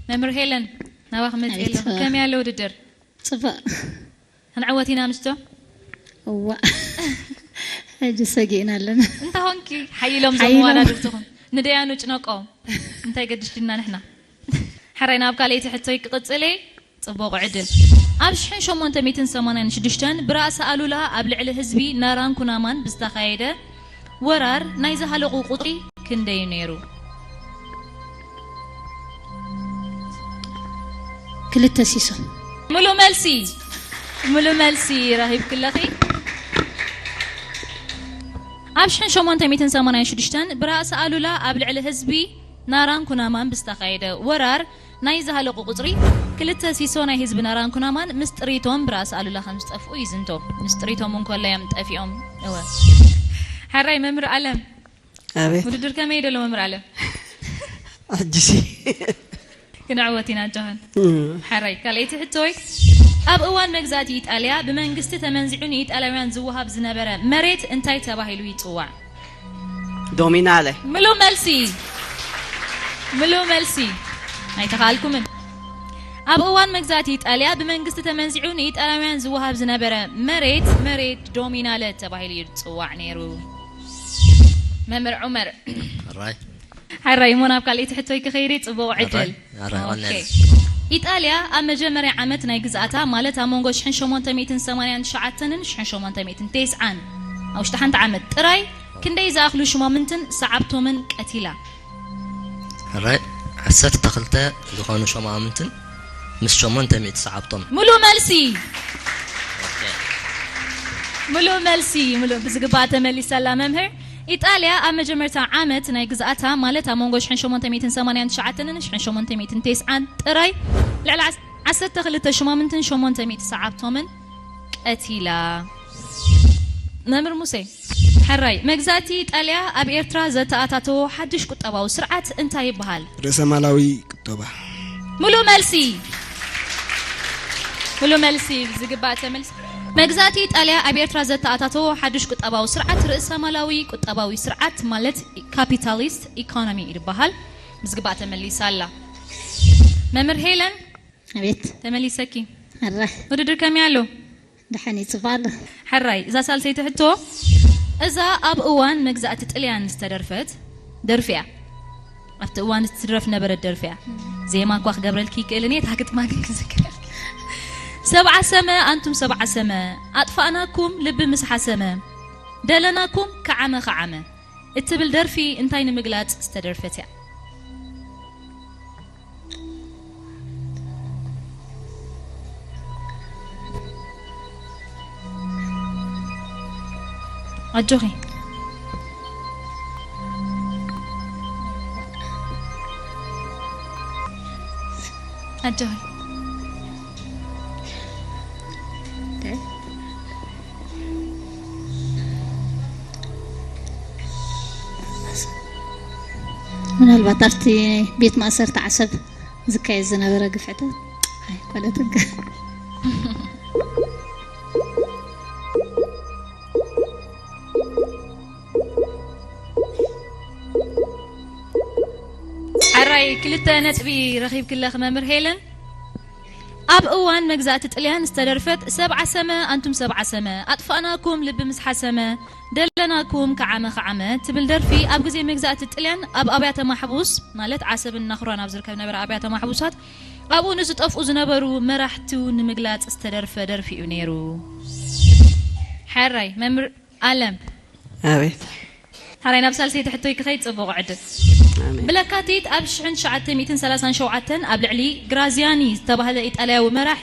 መምህር ሄለን፣ ናባኺ መጽእ ኣለኹ። ኣቤት። ከመይ ኣሎ ውድድር? ጽቡቕ። ክንዕወት ኢና ምስቶ? እዋ። ሕጂ ሰጊእና ኣለና። እንታይ ኾንኪ? ሓይሎም ዞም ሓይሎም። መዋዳድርትኹም። ንደያኑ ጭነቆም። እንታይ ገድሽና ንሕና? ሕራይ ናብ ካልኣይቲ ሕቶይ ክቕጽል እየ። ጽቡቕ ዕድል። ኣብ ሽሕን ሸሞንተ ሚእትን ሰማንያን ሽዱሽተን ብራእሲ ኣሉላ ኣብ ልዕሊ ህዝቢ ናራን ኩናማን ብዝተኻየደ ወራር ናይ ዝሃለቑ ቁጽሪ ክንደይ ነይሩ? ክልተ ሲሶ። ምሉእ መልሲ፣ ምሉእ መልሲ ረኺብኪ ኣለኺ። ኣብ ሽሕን ሸሞንተ ሚእትን ሰማንያን ሽዱሽተን ብራእሲ ኣሉላ ኣብ ልዕሊ ህዝቢ ናራን ኩናማን ብዝተኻየደ ወራር ናይ ዝሃለቑ ቁጽሪ ክልተ ሲሶ ናይ ህዝቢ ናራን ኩናማን ምስ ጥሪቶም ብራእሲ ኣሉላ ከም ዝጠፍኡ ይዝንቶ። ምስ ጥሪቶም እንኮሎ እዮም ጠፊኦም። እወ። ሓራይ መምህር ኣለም። ኣቤት። ውድድር ከመይ ደሎ መምህር ኣለም? ሕጅሲ። ክንዕወት ኢና ጆሃን። እም። ሓራይ ካልኣይቲ ሕቶይ፣ ኣብ እዋን መግዛእቲ ኢጣልያ ብመንግስቲ ተመንዚዑ ንኢጣልያውያን ዝወሃብ ዝነበረ መሬት እንታይ ተባሂሉ ይጽዋዕ? ዶሚናለ። ምሉእ መልሲ። ምሉእ መልሲ። ኣይተኻልኩምን። ኣብ እዋን መግዛእቲ ኢጣልያ ብመንግስቲ ተመንዚዑ ንኢጣልያውያን ዝወሃብ ዝነበረ መሬት፣ መሬት ዶሚናለ ተባሂሉ ይጽዋዕ ነይሩ። መምህር ዑመር። ሕራይ። ሓራይ እሞ ናብ ካልኣይቲ ሕቶይ ክኸይድ እየ፣ ጽቡቕ ዕድል። ኣራይ፣ ኣራይ፣ ኦኬ። ቀለል። ኢጣልያ ኣብ መጀመርያ ዓመት ናይ ግዝኣታ፣ ማለት ኣብ መንጎ ሽሕን ሸሞንተ ሚእትን ሰማንያን ትሽዓተንን ሽሕን ሸሞንተ ሚእትን ተስዓን፣ ኣብ ውሽጢ ሓንቲ ዓመት ጥራይ ክንደይ ዝኣኽሉ ሽማምንትን ሰዓብቶምን ቀቲላ? ሕራይ፣ ዓሰርተ ክልተ ዝኾኑ ሸማምንትን ምስ ሸሞንተ ሚእቲ ሰዓብቶም። ምሉእ መልሲ። ምሉእ መልሲ፣ ምሉእ ብዝግባእ ተመሊሳላ መምህር። ኢጣልያ ኣብ መጀመርታ ዓመት ናይ ግዝኣታ፣ ማለት ኣብ መንጎ ሽሕን ሸሞንተ ሚእትን ሰማንያን ትሽዓተንን ሽሕን ሸሞንተ ሚእትን ተስዓን ጥራይ፣ ልዕሊ ዓሰርተ ክልተ ሽማምንትን ሸሞንተ ሚእቲ ሰዓብቶምን ቀቲላ። መምህር ሙሴ፣ ሕራይ፣ መግዛእቲ ኢጣልያ ኣብ ኤርትራ ዘተኣታተዎ ሓድሽ ቁጠባዊ ስርዓት እንታይ ይበሃል? ርእሰ ማላዊ ቁጠባ። ምሉእ መልሲ። ምሉእ መልሲ ብዝግባእ ተመልሲ። መግዛእቲ ኢጣልያ ኣብ ኤርትራ ዘተኣታተዎ ሓድሽ ቁጠባዊ ስርዓት ርእሰ ማላዊ ቁጠባዊ ስርዓት፣ ማለት ካፒታሊስት ኢኮኖሚ ይበሃል። ብዝግባእ ተመሊሳ ኣላ። መምህር ሄለን። ኣቤት። ተመሊሰኪ። ሕራይ። ውድድር ከመይ ኣሎ? ደሓን እዩ፣ ጽቡቕ ኣሎ። ሕራይ፣ እዛ ሳልሰይቲ ሕቶ፣ እዛ ኣብ እዋን መግዛእቲ ጥልያን ዝተደርፈት ደርፊ እያ። ኣብቲ እዋን እትድረፍ ነበረት ደርፊ እያ። ዜማ እኳ ክገብረልኪ ይክእልን እየ፣ እታ ግጥማ ግን ክዝክረልኪ። ሰብዓ ሰመ ኣንቱም ሰብዓ ሰመ፣ ኣጥፋእናኩም ልቢ ምስ ሓሰመ፣ ደለናኩም ከዓመ ከዓመ እትብል ደርፊ እንታይ ንምግላጽ ዝተደርፈት እያ? ኣጆኺ። ኣጆኺ። ምናልባት ኣብቲ ቤት ማእሰርቲ ዓሰብ ዝካየድ ዝነበረ ግፍዕታት ኣይኮነትን ከ? ሕራይ ክልተ ነጥቢ ረኺብኪ ኣለኺ መምህር ሄለን። ኣብ እዋን መግዛእቲ ጥልያን ዝተደርፈት ሰብዓ ሰመ ኣንቱም ሰብዓ ሰመ፣ ኣጥፋእናኩም ልቢ ምስ ሓሰመ፣ ደለናኩም ከዓመ ከዓመ ትብል ደርፊ ኣብ ግዜ መግዛእቲ ጥልያን ኣብ ኣብያተ ማሕቡስ፣ ማለት ዓሰብን ናኹራን ኣብ ዝርከብ ነበረ ኣብያተ ማሕቡሳት፣ ኣብኡ ንዝጠፍኡ ዝነበሩ መራሕቱ ንምግላጽ ዝተደርፈ ደርፊ እዩ ነይሩ። ሕራይ መምህር ኣለም። ኣቤት። ሕራይ ናብ ሳልሰይቲ ሕቶይ ክኸይድ ጽቡቕ ዕድል። ኣሜን። ብለካቲት ኣብ ሽሕን ትሽዓተ ሚእትን ሰላሳን ሸውዓተን ኣብ ልዕሊ ግራዚያኒ ዝተባህለ ኢጣልያዊ መራሒ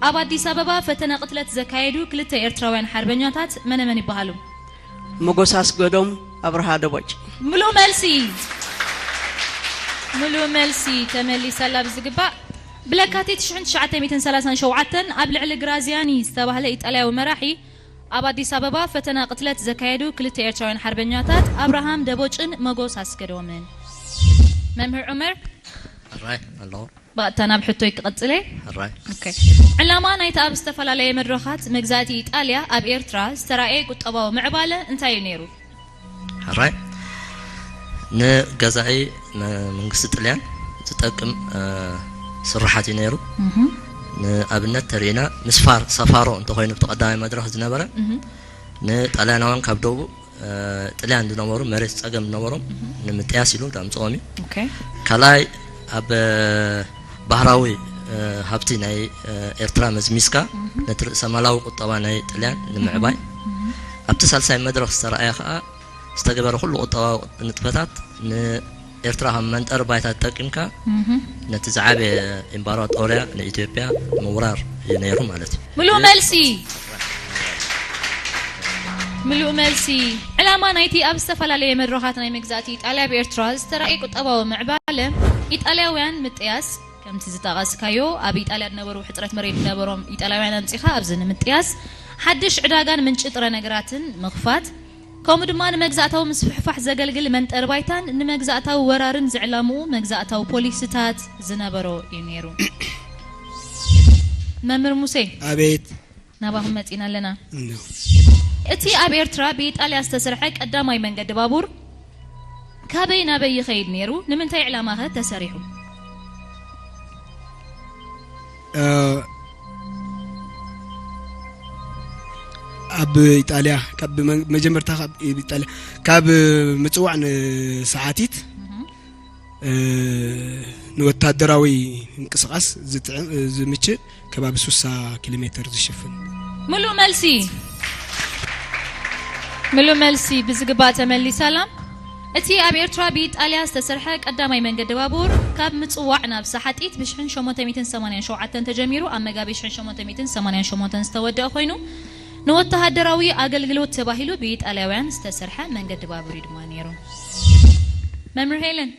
ኣብ ኣዲስ ኣበባ ፈተነ ቅትለት ዘካየዱ ክልተ ኤርትራውያን ሓርበኛታት መነመን ይበሃሉ? ሞጎስ ኣስገዶም፣ ኣብርሃ ደቦጭ። ምሉእ መልሲ። ምሉእ መልሲ ተመሊሰላ ብዝግባእ። ብለካቲት ሽሕን ትሽዓተ ሚእትን ሰላሳን ሸውዓተን ኣብ ልዕሊ ግራዚያኒ ዝተባህለ ኢጣልያዊ መራሒ ኣብ ኣዲስ ኣበባ ፈተና ቅትለት ዘካየዱ ክልተ ኤርትራውያን ሓርበኛታት ኣብርሃም ደቦጭን መጎስ ኣስገዶምን። መምህር ዑመር። ሕራይ ኣለኹ። ብቐጥታ ናብ ሕቶይ ክቕጽል እየ። ሕራይ። ኦኬ። ዕላማ ናይቲ ኣብ ዝተፈላለየ መድረኻት መግዛእቲ ኢጣልያ ኣብ ኤርትራ ዝተራእየ ቁጠባዊ ምዕባለ እንታይ እዩ ነይሩ? ሕራይ። ንገዛኢ መ-፣ መንግስቲ ጥልያን ዝጠቅም፣ እ፣ ስራሓት እዩ ነይሩ። ንኣብነት ተሪእና ምስ ፋር-፣ ሰፋሮ እንተኾይኑ ብቲ ቀዳማይ መድረኽ ዝነበረ ንጣልያናውያን ካብ ደቡብ፣ እ፣ ጥልያን ዝነበሩ መሬት ጸገም ዝነበሮም ንምጥያስ ኢሉ ዘምጽኦም እዩ። ኦኬ። ካልኣይ ኣብ፣ እ፣ ባህራዊ፣ እ፣ ሃብቲ ናይ፣ እ፣ ኤርትራ መዝሚዝካ ነቲ ርእሰ ማላዊ ቁጠባ ናይ ጥልያን ንምዕባይ ኣብቲ ሳልሳይ መድረኽ ዝተረኣየ ከኣ ዝተገበረ ኩሉ ቁጠባዊ ንጥፈታት ንኤርትራ ከም መንጠሪ ባይታ ተጠቂምካ ነቲ ዝዓበየ ኢምባራጦርያ ንኢትዮጵያ ምውራር እዩ ነይሩ ማለት እዩ። ምሉእ መልሲ። ምሉእ መልሲ። ዕላማ ናይቲ ኣብ ዝተፈላለየ መድረኻት ናይ መግዛእቲ ኢጣልያ ኣብ ኤርትራ ዝተራእየ ቁጠባዊ ምዕባለ፣ ኢጣልያውያን ምጥያስ፣ ከምቲ ዝጠቐስካዮ ኣብ ኢጣልያ ዝነበሩ ሕጽረት መሬት ዝነበሮም ኢጣልያውያን ኣምጺኻ ኣብዚ ንምጥያስ፣ ሓድሽ ዕዳጋን ምንጪ ጥረ ነገራትን ምኽፋት፣ ከምኡ ድማ ንመግዛእታዊ ምስፍሕፋሕ ዘገልግል መንጠሪ ባይታን ንመግዛእታዊ ወራርን ዝዕላምኡ መግዛእታዊ ፖሊሲታት ዝነበሮ እዩ ነይሩ። መምህር ሙሴ። ኣቤት። ናባኹም መጺና ኣለና። እንዶ። እቲ ኣብ ኤርትራ ብኢጣልያ ዝተሰርሐ ቀዳማይ መንገዲ ባቡር ካበይ ናበይ ይኸይድ ነይሩ? ንምንታይ ዕላማኸ ተሰሪሑ? እ፣ ኣብ ኢጣልያ፣ ካብ መ-፣ መጀመርታ ካብ ኢጣልያ፣ ካብ ምጽዋዕ ንሰዓቲት፣ እህ። እ፣ ንወታደራዊ ምንቅስቓስ ዝጥዕም፣ ዝምችእ ከባቢ ሱሳ ኪሎ ሜትር ዝሽፍን። ምሉእ መልሲ። ምሉእ መልሲ ብዝግባእ ተመሊሳላ። እቲ ኣብ ኤርትራ ብኢጣልያ ዝተሰርሐ ቀዳማይ መንገዲ ባቡር ካብ ምጽዋዕ ናብ ሰሓጢት ብ ሽሕን ሸሞንተ ሚእትን ሰማንያን ሸውዓተን ተጀሚሩ ኣብ መጋቢት ሽሕን ሸሞንተ ሚእትን ሰማንያን ሸሞንተን ዝተወደአ ኮይኑ፣ ንወተሃደራዊ ኣገልግሎት ተባሂሉ ብኢጣልያውያን ዝተሰርሐ መንገዲ ባቡር እዩ ድማ ነይሩ። መምህር ሄለን፣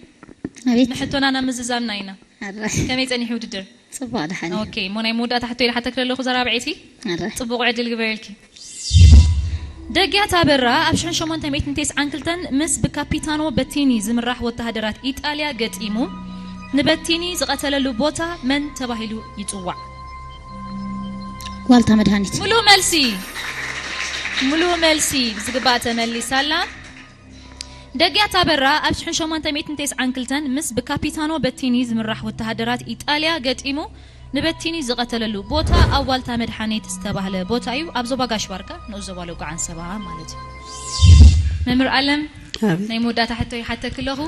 ኣቤት። ንሕቶና ናብ ምዝዛምና ኢና። ኣረ። ከመይ ጸኒሑ ውድድር? ጽቡቕ ደሓን እዩ። ኦኬ፣ እሞ ናይ መወዳእታ ሕቶ ኢለ ሓተክለ ኣለኹ፣ እዛ ራብዐይቲ። ኣረ። ጽቡቕ ዕድል ግበረልኪ። ደግያት ኣበራ ኣብ ሽሕን ሸሞንተ ሚእትን ተስዓን ክልተን ምስ ብካፒታኖ በቲኒ ዝምራሕ ወተሃደራት ኢጣልያ ገጢሙ ንበቲኒ ዝቐተለሉ ቦታ መን ተባሂሉ ይጽዋዕ? ዋልታ መድሃኒት። ምሉእ መልሲ። ምሉእ መልሲ ብዝግባእ ተመሊሳ ኣላ። ደግያት ኣበራ ኣብ ሽሕን ሸሞንተ ሚእትን ተስዓን ክልተን ምስ ብካፒታኖ በቲኒ ዝምራሕ ወተሃደራት ኢጣልያ ገጢሙ ንበቲኒ ዝቐተለሉ ቦታ ኣብ ዋልታ መድሓኒት ዝተባህለ ቦታ እዩ። ኣብ ዞባ ጋሽ ባርካ ንኡስ ዞባ ሎቃ ዓንሰባ ማለት እዩ። መምህር ኣለም፣ ኣሜን። ናይ መወዳእታ ሕቶ ይሓተኪ ኣለኹ።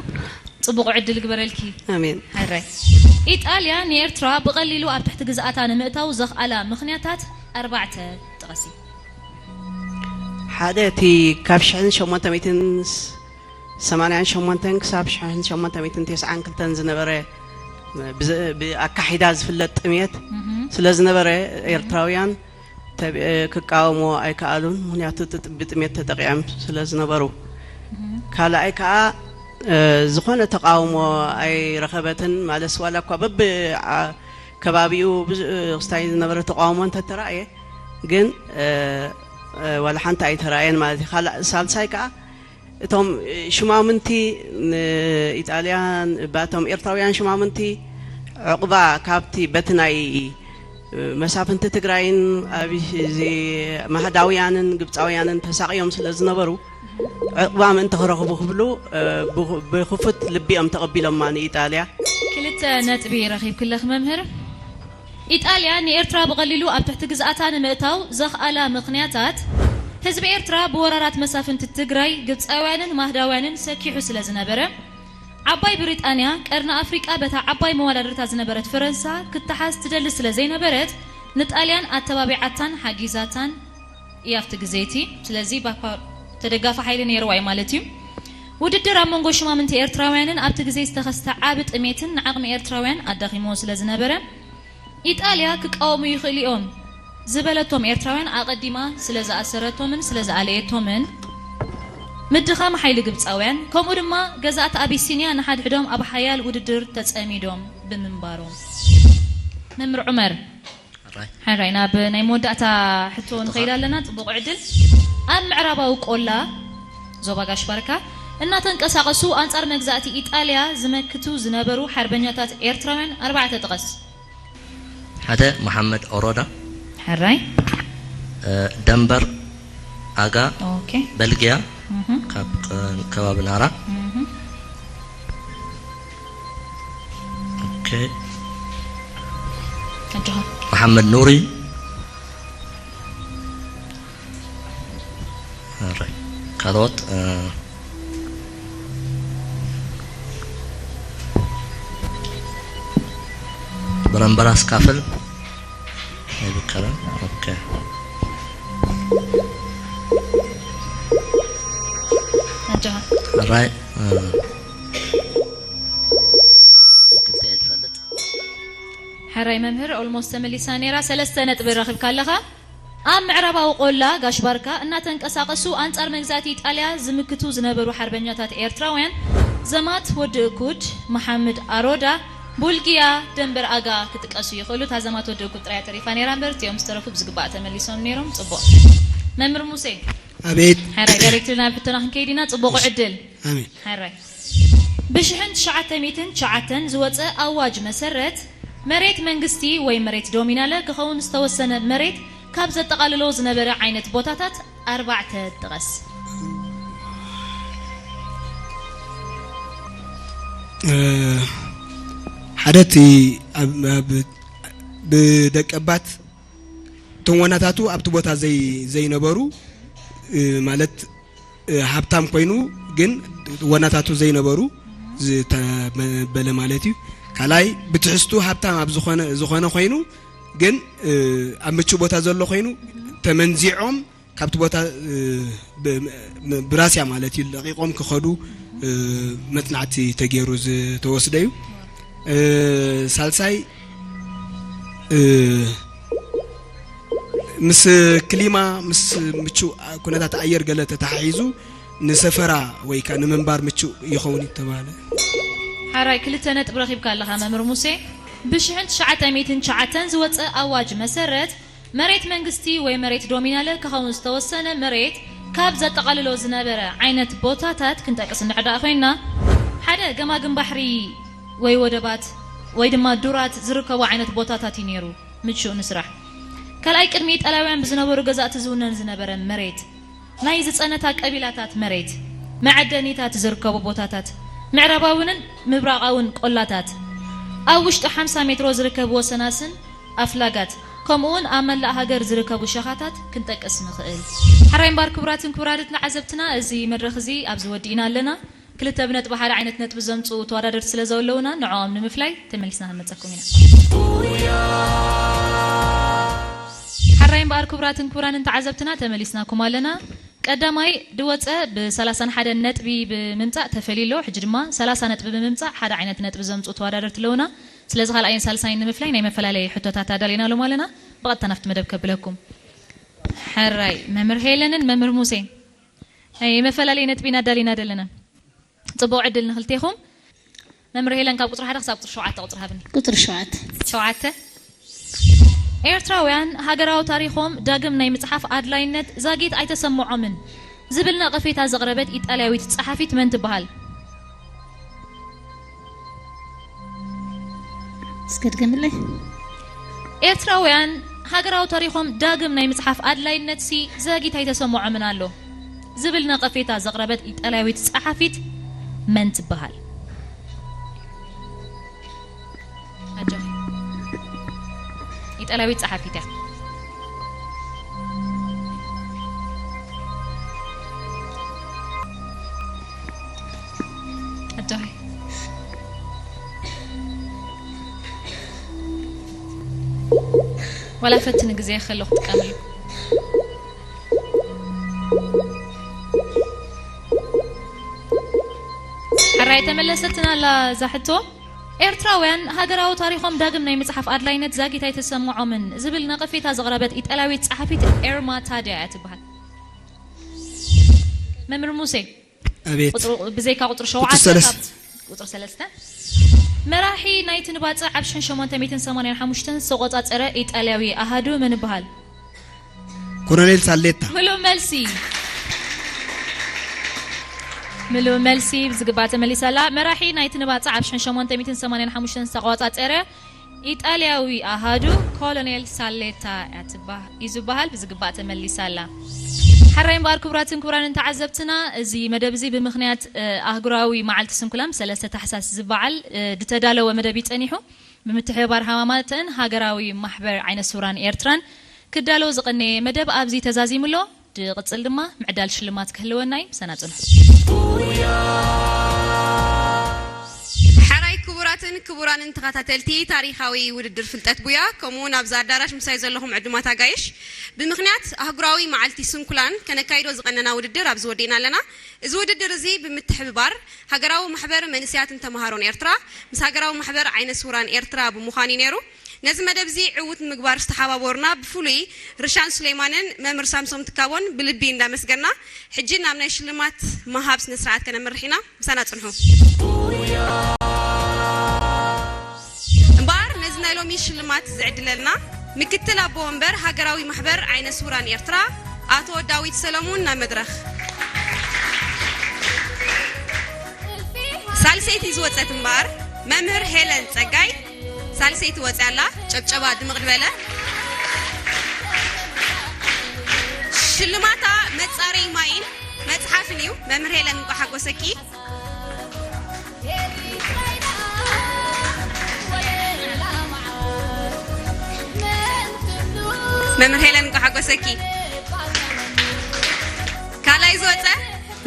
ጽቡቕ ዕድል ግበረልኪ። ኣሜን። ሕራይ። ኢጣልያ ንኤርትራ ብቐሊሉ ኣብ ትሕቲ ግዝኣታ ንምእታው ዘኽኣላ ምኽንያታት ኣርባዕተ ጥቐሲ። ሓደ፣ እቲ ካብ ሽሕን ሸሞንተ ሚእትን ሰማንያን ሸሞንተን ክሳብ ሽሕን ሸሞንተ ሚእትን ተስዓን ክልተን ዝነበረ ብዘ-፣ ብኣካሒዳ ዝፍለጥ ጥሜት እህ። ስለ ዝነበረ፣ እህ። ኤርትራውያን ተብ-፣ ክቃወሞ ኣይከኣሉን። ምኽንያቱ፣ እቲ ጥ-፣ ብጥሜት ተጠቂዖም ስለ ዝነበሩ። እህ። ካልኣይ ከኣ፣ እ፣ ዝኾነ ተቃውሞ ኣይረኸበትን። ማለት፣ ዋላ እኳ በብ-፣ ዓ-፣ ከባቢኡ ብዙ-፣ ክስታይ ዝነበረ ተቃውሞ እንተተራእየ፣ ግን፣ እ፣ እ፣ ዋላ ሓንቲ ኣይተራእየን ማለት እዩ። ካልእ፣ ሳልሳይ ከኣ፣ እቶም፣ እ፣ ሹማምንቲ ንኢጣልያን፣ ባቶም ኤርትራውያን ሹማምንቲ ዕቑባ ካብቲ፣ በቲ ናይ፣ እ፣ መሳፍንቲ ትግራይን ኣብ እዚ ማህዳውያንን ግብፃውያንን ተሳቕዮም ስለ ዝነበሩ፣ ዕቑባ ምእንቲ ክረኽቡ ክብሉ፣ እ፣ ብኹ-፣ ብኽፉት ልቢ እዮም ተቐቢሎማ ንኢጣልያ። ክልተ ነጥቢ ረኺብክለኺ መምህር። ኢጣልያ ንኤርትራ ብቐሊሉ ኣብ ትሕቲ ግዝኣታ ንምእታው ዘኽኣላ ምኽንያታት፣ ህዝቢ ኤርትራ ብወራራት መሳፍንቲ ትግራይ፣ ግብፃውያንን ማህዳውያንን ሰኪሑ ስለ ዝነበረ፣ ዓባይ ብሪጣንያ ቀርኒ ኣፍሪቃ በታ ዓባይ መወዳድርታ ዝነበረት ፈረንሳ ክትሓዝ ትደሊ ስለ ዘይነበረት፣ ንጣልያን ኣተባቢዓታን ሓጊዛታን እያ ኣብቲ ግዜ እቲ። ስለዚ ባኳ ተደጋፊ ሓይሊ ነይርዋ እዩ ማለት እዩ። ውድድር ኣብ መንጎ ሽማምንቲ ኤርትራውያንን ኣብቲ ግዜ ዝተኸስተ ዓቢ ጥሜትን ንዓቕሚ ኤርትራውያን ኣዳኺምዎ ስለ ዝነበረ፣ ኢጣልያ ክቃወሙ ይኽእሉ እዮም ዝበለቶም ኤርትራውያን ኣቐዲማ ስለ ዝኣሰረቶምን ስለ ዝኣለየቶምን፣ ምድኻም ሓይሊ ግብጻውያን፣ ከምኡ ድማ ገዛእቲ ኣቢሲንያ ንሓድሕዶም ኣብ ሓያል ውድድር ተጸሚዶም ብምንባሮም። መምህር ዑመር፣ ሕራይ። ሕራይ፣ ናብ ናይ መወዳእታ ሕቶ ንኸይድ ኣለና። ጽቡቕ ዕድል። ኣብ ምዕራባዊ ቆላ ዞባ ጋሽ ባርካ እናተንቀሳቐሱ ኣንጻር መግዛእቲ ኢጣልያ ዝመክቱ ዝነበሩ ሓርበኛታት ኤርትራውያን ኣርባዕተ ጥቐስ። ሓደ መሓመድ ኦሮዳ። ሕራይ። እ፣ ደንበር ኣጋ፣ ኦኬ። በልግያ፣ እህ። ካብ ቅ-፣ ከባቢ ናራ። እህ። ኦኬ። ኣጆኻ። መሓመድ ኑሪ። ሕራይ። ካልኦት፣ እ፣ በረምበራስ ካፍል ኣይብከረን። ኦኬ። ኣጆኻ። ሕራይ፣ እ፣ ክልተ እየ ዝፈልጥ። ሕራይ መምህር፣ ኦልሞስት ተመሊሳ ነይራ። ሰለስተ ነጥቢ ረኺብካ ኣለኻ። ኣብ ምዕራባዊ ቆላ ጋሽ ባርካ እናተንቀሳቐሱ ኣንጻር መግዛእቲ ኢጣልያ ዝምክቱ ዝነበሩ ሓርበኛታት ኤርትራውያን፣ ዘማት ወዲ እኩድ፣ መሓምድ ኣሮዳ፣ ቡልግያ፣ ደንበር ኣጋ ክጥቀሱ ይኽእሉ። እታ ዘማት ወዲ እኩድ ጥራይ ተሪፋ ነይራ እምበር፣ እቲኦም ዝተረፉ ብዝግባእ ተመሊሶም ነይሮም። ጽቡቕ። መምህር ሙሴ። ኣቤት። ሕራይ ዳይሬክተር፣ ናብ ሕቶና ክንከይድ ኢና። ጽቡቕ ዕድል። ኣሜን። ሕራይ። ብሽሕን ትሽዓተ ሚእትን ትሽዓተን ዝወጸ ኣዋጅ መሰረት፣ መሬት መንግስቲ ወይ መሬት ዶሚናለ ክኸውን ዝተወሰነ መሬት ካብ ዘጠቓልሎ ዝነበረ ዓይነት ቦታታት ኣርባዕተ ጥቀስ። እ፣ ሓደ እቲ ኣብ፣ ኣብ፣ ብደቀባት እቶም ዋናታቱ ኣብቲ ቦታ ዘይ-፣ ዘይነበሩ፣ እ፣ ማለት፣ እ፣ ሃብታም ኮይኑ ግን ዋናታቱ ዘይነበሩ ዝተበለ ማለት እዩ። ካልኣይ ብትሕዝቱ ሃብታም ኣብ ዝኾነ፣ ዝኾነ ኮይኑ ግን፣ እ፣ ኣብ ምቹእ ቦታ ዘሎ ኮይኑ ተመንዚዖም ካብቲ ቦታ፣ እ፣ ብ-፣ ም-፣ ብራስያ ማለት እዩ ለቒቖም ክኸዱ፣ እ፣ መጽናዕቲ ተገይሩ ዝተወስደ እዩ። እ፣ ሳልሳይ፣ እ፣ ምስ ክሊማ፣ ምስ ምቹእ ኩነታት ኣየር ገለ ተተሓሒዙ ንሰፈራ ወይ ከኣ ንምንባር ምቹእ ይኸውን እዩ ተባሃለ። ሓራይ ክልተ ነጥቢ ረኺብካ ኣለኻ መምህር ሙሴ። ብሽሕን ትሽዓተ ሚእትን ትሽዓተን ዝወጸ ኣዋጅ መሰረት መሬት መንግስቲ ወይ መሬት ዶሚናለ ክኸውን ዝተወሰነ መሬት ካብ ዘጠቓልሎ ዝነበረ ዓይነት ቦታታት ክንጠቅስ እንድሕር ደኣ ኮይንና፣ ሓደ ገማግም ባሕሪ ወይ ወደባት ወይ ድማ ዱራት ዝርከቡ ዓይነት ቦታታት እዩ ነይሩ ምቹእ ንስራሕ። ካልኣይ ቅድሚ ኢጣልያውያን ብዝነበሩ ገዛእቲ ዝውነን ዝነበረ መሬት፣ ናይ ዝጸነታ ቀቢላታት መሬት፣ መዐደኒታት ዝርከቡ ቦታታት፣ ምዕራባውንን ምብራቓውን ቆላታት፣ ኣብ ውሽጢ ሓምሳ ሜትሮ ዝርከቡ ወሰናስን ኣፍላጋት፣ ከምኡውን ኣብ መላእ ሃገር ዝርከቡ ሸኻታት ክንጠቅስ ንኽእል። ሓራይ እምበኣር ክቡራትን ክቡራትን ተዓዘብትና፣ እዚ መድረኽ እዚ ኣብዚ ወዲእና ኣለና። ክልተ ብነጥቢ ሓደ ዓይነት ነጥቢ ዘምጽኡ ተወዳደርቲ ስለ ዘለዉና፣ ንዕኦም ንምፍላይ ተመሊስና ክንመጸኩም ኢና። ሓራይ እምበኣር ክቡራትን ክቡራንን ተዓዘብትና፣ ተመሊስናኩም ኣለና። ቀዳማይ ድወጸ ብሰላሳን ሓደን ነጥቢ ብምምጻእ ተፈልዩ ኣሎ። ሕጂ ድማ ሰላሳ ነጥቢ ብምምጻእ ሓደ ዓይነት ነጥቢ ዘምጽኡ ተወዳደርቲ ኣለዉና። ስለዚ ካልኣይን ሳልሳይን ንምፍላይ ናይ መፈላለዪ ሕቶታት ኣዳሊናሎም ኣለና። ብቐጥታ ናብቲ መደብ ከብለኩም። ሕራይ፣ መምህር ሄለንን መምህር ሙሴን ናይ መፈላለዪ ነጥቢ ኢና ኣዳሊና ዘለና። ጽቡቕ ዕድል ንኽልቴኹም። መምህር ሄለን፣ ካብ ቁጽሪ ሓደ ክሳብ ቁጽሪ ሸውዓተ ቁጽሪ ሃብኒ። ቁጽሪ ሸውዓተ። ሸውዓተ። ኤርትራውያን ሃገራዊ ታሪኾም ዳግም ናይ ምጽሓፍ ኣድላይነት ዛጊት ኣይተሰምዖምን ዝብል ነቐፌታ ዘቕረበት ኢጣልያዊት ጸሓፊት መን ትበሃል? እስከ ድገምለይ። ኤርትራውያን ሃገራዊ ታሪኾም ዳግም ናይ ምጽሓፍ ኣድላይነትሲ ዛጊት ኣይተሰምዖምን ኣሎ ዝብል ነቐፌታ ዘቕረበት ኢጣልያዊት ጸሓፊት መን ትበሃል? ኣጆኺ። ኢጣልያዊት ጸሓፊት እያ። ኣጆኺ። ዋላ ፈትኒ ግዜ ከሎ ክትጥቀምሉ። ሕራይ ተመለሰትና ኣላ እዛ ሕቶ። ኤርትራውያን ሃገራዊ ታሪኾም ዳግም ናይ ምጽሓፍ ኣድላይነት ዛጊት ኣይተሰምዖምን ዝብል ነቐፌታ ዘቕረበት ኢጣልያዊት ጸሓፊት ኤርማ ታድያ እያ ትበሃል። መምህር ሙሴ፣ ኣቤት። ቁጽሩ፣ ብዘይካ ቁጽሪ ቁጽሪ ሸውዓተ ሰለስተ። ካብ ቁጽሪ ሰለስተ። መራሒ ናይቲ ንባጽዕ ኣብ ሽሕን ሸሞንተ ሚእትን ሰማንያን ሓሙሽተን ዝተቖጻጸረ ኢጣልያዊ ኣሃዱ መን ይበሃል? ኮሎኔል ሳሌታ። ምሉእ መልሲ። ምሉእ መልሲ ብዝግባእ ተመሊሳ ኣላ። መራሒ ናይቲ ንባጽዕ ኣብ ሽሕን ሸሞንተ ሚእትን ሰማንያን ሓሙሽተን ዝተቖጻጸረ ኢጣልያዊ ኣሃዱ ኮሎኔል ሳሌታ እያ ትባ-፣ እዩ ዝበሃል። ብዝግባእ ተመሊሳ ኣላ። ሕራይ እምበኣር ክቡራትን ክቡራንን ተዓዘብትና፣ እዚ መደብ እዚ ብምኽንያት፣ እ፣ ኣህጉራዊ መዓልቲ ስንኩላን ሰለስተ ታሕሳስ ዝበዓል፣ እ፣ ዝተዳለወ መደብ እዩ ጸኒሑ። ብምትሕብባር ሃማማተን ሃገራዊ ማሕበር ዓይነ ስውራን ኤርትራን ክዳሎ ዝቐነየ መደብ ኣብዚ ተዛዚሙ ኣሎ። ዝቕጽል ድማ ምዕዳል ሽልማት ክህልወና እዩ። ምሳና ጽንሑ። ሕራይ ክቡራትን ክቡራንን ተኸታተልቲ ታሪኻዊ ውድድር ፍልጠት ቡያ፣ ከምኡ እውን ኣብዚ ኣዳራሽ ምሳይ ዘለኹም ዕዱማት ኣጋይሽ፣ ብምኽንያት ኣህጉራዊ መዓልቲ ስንኩላን ከነካይዶ ዝቐነና ውድድር ኣብዚ ወዲእና ኣለና። እዚ ውድድር እዚ ብምትሕብባር ሃገራዊ ማሕበር መንእሰያትን ተምሃሮን ኤርትራ ምስ ሃገራዊ ማሕበር ዓይነ ስውራን ኤርትራ ብምዃን እዩ ነይሩ። ነዚ መደብ እዚ ዕዉት ንምግባር ዝተሓባበሩና ብፍሉይ ርሻን ሱሌማንን መምህር ሳምሶም ትካቦን ብልቢ እንዳመስገና፣ ሕጂ ናብ ናይ ሽልማት ምሃብ ስነ ስርዓት ከነምርሕ ኢና። ምሳና ጽንሑ። እምበኣር ነዚ ናይ ሎሚ ሽልማት ዝዕድለልና ምክትል ኣቦ ወንበር ሃገራዊ ማሕበር ዓይነ ስውራን ኤርትራ ኣቶ ዳዊት ሰለሙን ናብ መድረኽ። ሳልሰይቲ ዝወጸት እምበኣር መምህር ሄለን ጸጋይ ሳልሰይቲ ወጽያ ኣላ። ጨብጨባ ድምቕ ዝበለ። ሽልማታ መጻረይ ማይን መጽሓፍን እዩ። መምህር ሄለን እንቋዕ ሓጎሰኪ። መምህር ሄለን እንቋዕ ሓጎሰኪ። ካልኣይ ዝወጸ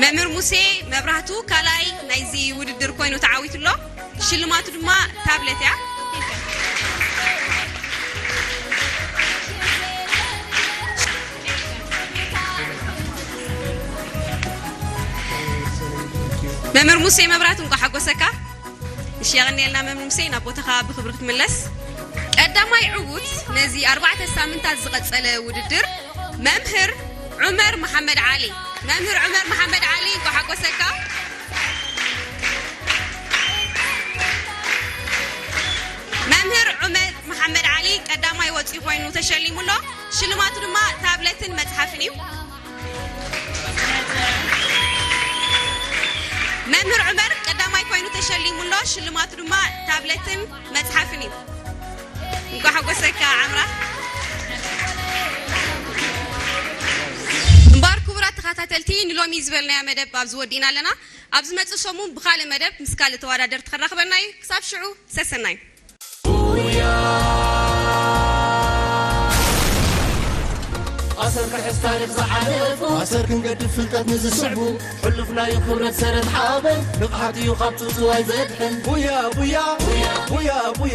መምህር ሙሴ መብራህቱ ካልኣይ ናይዚ ውድድር ኮይኑ ተዓዊቱ ኣሎ። ሽልማቱ ድማ ታብለት እያ። መምህር ሙሴ መብራህቱ እንቋዕ ሓጎሰካ። እሺ፣ የቐንየልና መምህር ሙሴ፣ ናብ ቦታኻ ብኽብሪ ክትምለስ። ቀዳማይ ዕዉት ነዚ ኣርባዕተ ሳምንታት ዝቐጸለ ውድድር መምህር ዑመር መሓመድ ዓሊ። መምህር ዑመር መሓመድ ዓሊ፣ እንኳዕ ሓጎሰካ። መምህር ዑመር መሓመድ ዓሊ ቀዳማይ ወጺኡ ኮይኑ ተሸሊሙ ኣሎ። ሽልማቱ ድማ ታብለትን መጽሓፍን እዩ። መምህር ዑመር ቀዳማይ ኮይኑ ተሸሊሙ ኣሎ። ሽልማቱ ድማ ታብለትን መጽሓፍን እዩ። እንኳዕ ሓጎሰካ ዓምራ። እምበኣር ክቡራት ተኸታተልቲ፣ ንሎሚ ዝበልናዮ መደብ ኣብዚ ወዲእና ኣለና። ኣብ ዝመጽእ ሰሙን ብኻልእ መደብ ምስ ካልእ ተወዳደርቲ ክራኽበና እዩ። ክሳብ ሽዑ ሰሰናዩ። ኣሰር ክሕዝ ታሪኽ ዝሓለፉ፣ ኣሰር ክንገድፍ ፍልጠት ንዝስዕቡ፣ ሕሉፍ ናይ ክብረት ሰረት ሓበን፣ ንቕሓት እዩ ካብ ጽውጽዋይ ዘድሕን። ቡያ ቡያ ቡያ ቡያ ቡያ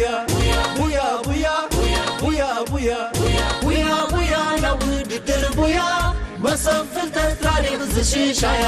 ቡያ ቡያ ቡያ ቡያ ቡያ ቡያ ናብ ውድድር ቡያ፣ መሰብ ፍልጠት ታሪኽ ዝሽሻያ።